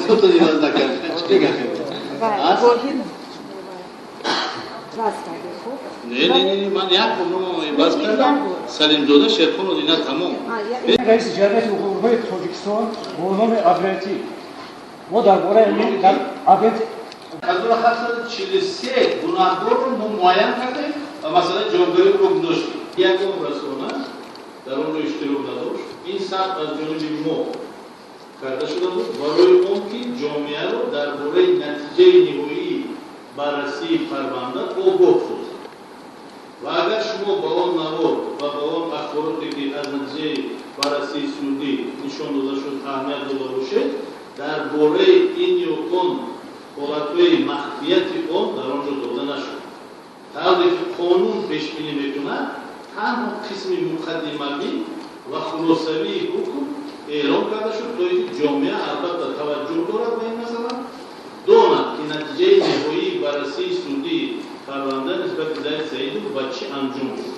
Худтон иваз накард. Не, не, не, ман як бор номамо иваз кардам. Салимзода Шерхон Одина, тамом. Раиси Ҷамъияти ҳуқуқҳои Тоҷикистон бо номи Абрети мо дар бораи дар агент 1743 гунаҳкорро мо муайян кардем ва масъалаи ҷавобгариро гузоштем. Ягон расона дар онро иштирок надошт. Ин сабт аз ҷониби мо карда шуда буд барои он ки ҷомеаро дар бораи натиҷаи ниҳоии баррасии парванда огоҳ созад. Ва агар шумо ба он навор ва ба он ахбороте, ки аз натиҷаи баррасии судӣ нишон дода шуд, аҳамият дода бошед, дар бораи ин ё он ҳолатҳои махфияти он дар он ҷо дода нашуд. Тавре ки қонун пешбинӣ мекунад, танҳо қисми муқаддимавӣ ва хулосавии ҳукм эълон карда шуд, то ин ки ҷомеа албатта таваҷҷӯҳ дорад ба ин масъала, донад, ки натиҷаи ниҳоии баррасии судии парванда нисбати Зайд Саидов ба чӣ анҷом шуд.